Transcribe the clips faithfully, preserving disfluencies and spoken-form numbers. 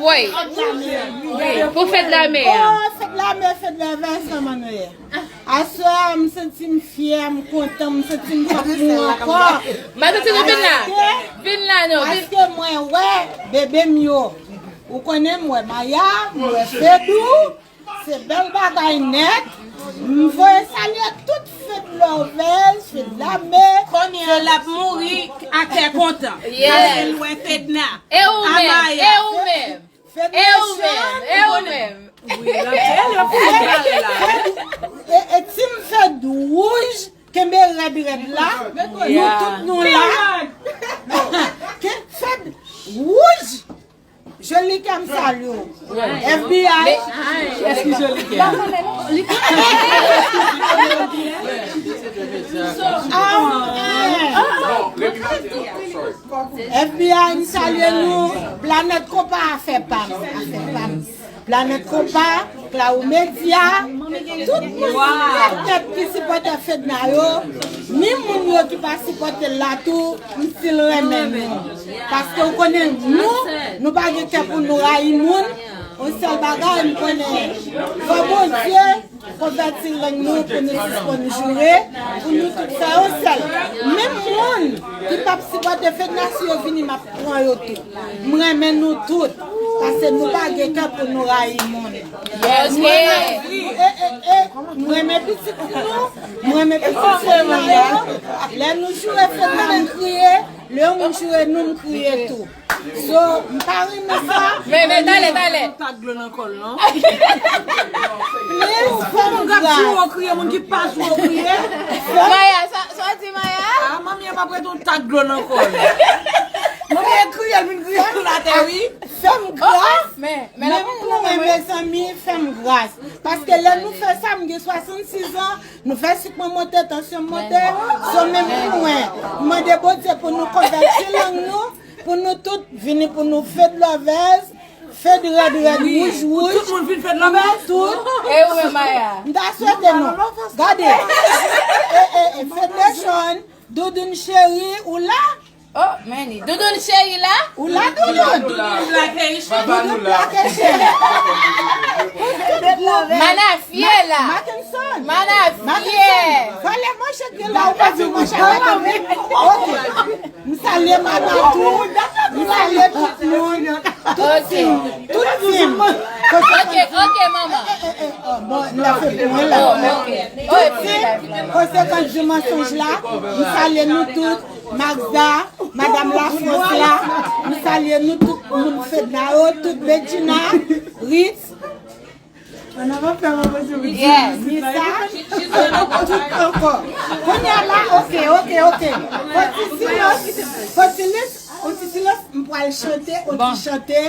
Woy. Pou fèt lamè a. Oh, fèt lamè, fèt lavè, sa mann nou ye. Aswè a, m santi m fyè, m kontan, m santi m p ap mouri ankò. Madanm Tino, vin la. Vin la, non. Paske mwen wè bebe m yo. Ou konnen m wè Maya, m wè Fedou. Se bèl bagay nèt. M voye salye tout Fed Lovers, Fed Lame. Kounye a l ap mouri a kè kontan. Yes. Paske l wè Fedna. E ou menm? E ou menm? E ou menm? E ou menm? Wi, l ap, l ap fè bagay la. E, e, Team Fed wouj, kenbe rèd rèd la. Nou tout nou la. Ke Fed wouj. Jolikè, m salye w. F B I. Èske Jolikè? Ah, eh. F B I, m salye nou. Planèt Konpa a fè pa m. Afè pa m. Planèt Konpa, Claro Media, tout moun nèt nèt ki sipòte Fedna yo, ni moun yo ki pa sipòte l la tou, m still renmen nou. Paske w konnen nou, nou pa gen kè pou nou rayi moun. Yon sèl bagay m konnen, fò Bondye konvèti lang nou pou nou sispann joure, pou nou tout fè yon sèl. Menm moun ki p ap sipòte Fedna, si yo vini, m ap pran yo tou. M renmen nou tout, paske nou pa gen kè pou nou rayi moun. Yes, m renmen, e, e, e, m renmen pitit nou, m renmen pitit Fedna yo. Lè nou joure Fedna, m kriye, lè yon moun joure nou, m kriye tou. So, m pa renmen sa. Men, men, talè, talè. Tag dlo nan kò l, non? Please, fè m gras. Moun k ap joure w kriye, moun ki pa joure w kriye. Maya, sa, sa w di, Maya? Ah, manmi an p ap rete yon tag dlo nan kò l. Manmi an kriye, l vin kriye sou latè, wi. Fè m gras. Men, men pou mwen, mezanmi, fè m gras. Paske lè nou fè sa, m gen swasannsis an, nou fè sik mwen monte, tansyon m monte. So, menm pou mwen, m mande Bondye pou nou konvèti lang nou. Pou nou tout vini pou nou Fed Lovers, Fed rèd rèd, wouj wouj. Tout moun vin Fed Lovers? Tout. E ou menm, Maya? M ta swete nou. Gade. E, e, e, Fed Nation, Doudoun cheri, ou la? Oh, Manny. Doudoun cheri la? Ou la, Doudoun? Doudoun la. Doudoun plake cheri. Mana Fyè la. Mackenson. Mana Fyè. Mackenson. Valè manchèt gen la, ou pa di manchèt la kanmenm. Ok. M salye Mana tou. M salye tout moun. Tout team. Tout team. Ok, ok, manman. Eh, eh, eh, oh, bon, la fè pou mwen la. Oh, ok. Tout team. Konsekans di mansonj la. M salye nou tout. Magda, Madam Lafrans la. M salye nou tout moun Fedna yo, tout Bedjina, Ritz. Yes. Nisa, tout ankò. Kounye a la, ok, ok, ok. Fò ti silans, fò ti silans, yon ti silans, m pral chante, yon ti chante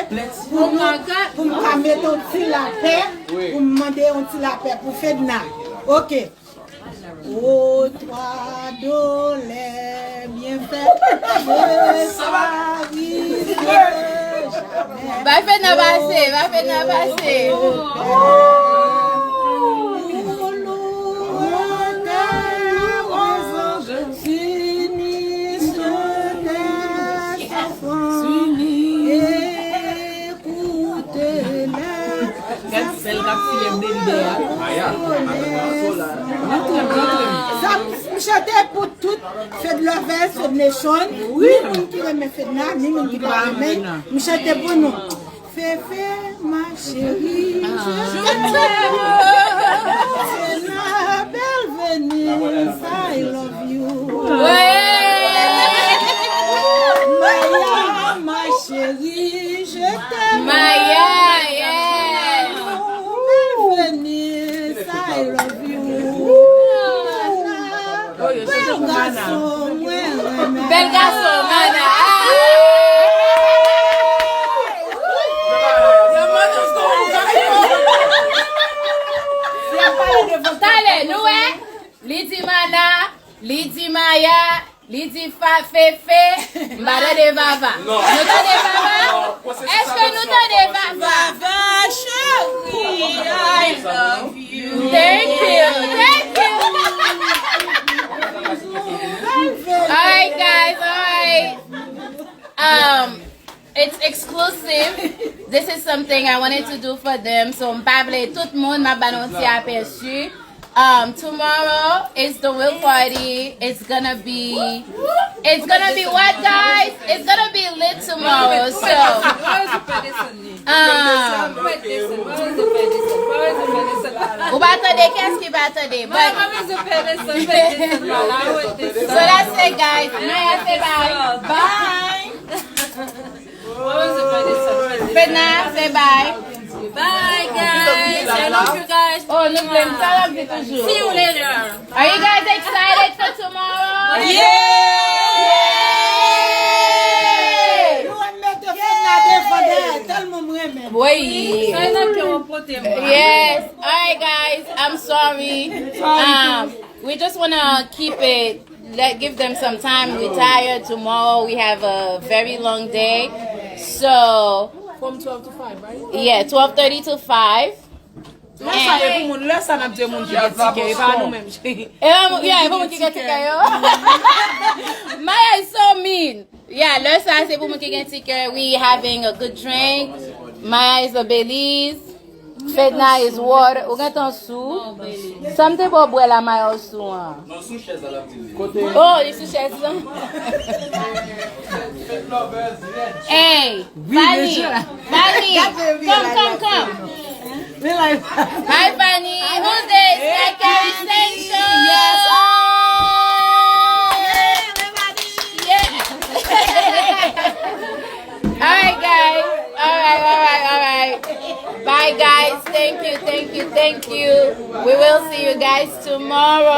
pou nou, pou m ka mete yon ti lapè, pou m mande yon ti lapè pou Fedna. Ok. O twa dolè byen fèt, je pa rive jamè. Ba Fedna pase, ba Fedna pase. Ou lou atè, o zanj, sini sou tè, sa fon. Gad sèl k ap file m de lide a. Rantre m, rantre m. Sa m, m chante pou tout Fed Lovers, Fed Nation. Ni moun ki renmen Fedna, ni moun ki pa renmen. M chante pou nou. Fefe, ma chérie, je t'aime. Fedna, belle Venus, I love you. Maya, ma chérie, je t'aime. Maya, yeah. Bienvenue, I love you. Bèl gason, mwen renmen. Bèl gason, Mana. Talè, nou wè? Li di Mana, li di Maya, li di fa, Fefe, m pa tande Vava. Nou tande Vava? Èske nou tande Vava? Vava, cheri, I love you. Thank you, thank you. All right, guys, all right. Um, it's exclusive. This is something I wanted to do for them. So, m pa vle tout moun, m ap ba nou ti apèsi. Um, tomorrow is the wheel party. It's gonna be, it's gonna be what, guys? It's gonna be lit tomorrow. So, um, ou pa tande, kiyès ki pa tande? But, so that's it, guys. Maya, say bye. Bye. Fedna, say bye. Bye, guys. I love you guys. Oh, nou vle m sa l ap di toujou. See you later. Are you guys excited for tomorrow? Yeah! Yo mete Fedna devan dèyè, tèlman m renmen. Wi. Sa e nan kè w pote m. Yes. All right, guys. I'm sorry. Um, we just wanna keep it, let, give them some time. We tired. Tomorrow we have a very long day. So, from twelve to five, right? Yeah, twelve thirty to five. Lè sa e pou moun, lè sa n ap di moun ki gen tikè, e pa nou menm. E pa moun, yeah, e pa moun ki gen tikè yo. Maya is so mean. Yeah, lè sa se pou moun ki gen tikè. We having a good drink. Maya is a Belize. Fedna is water. Ou gentan sou. Sa m te ba w bwè la, Maya, ou sou an. Oh, li sou chèz lan. Hey, Fanny, Fanny, come, come, come. Hi, Fanny. Who's this? Like Carrie Saint Show. Yes. Yeah. All right, guys. All right, all right, all right. Bye, guys. Thank you, thank you, thank you. We will see you guys tomorrow.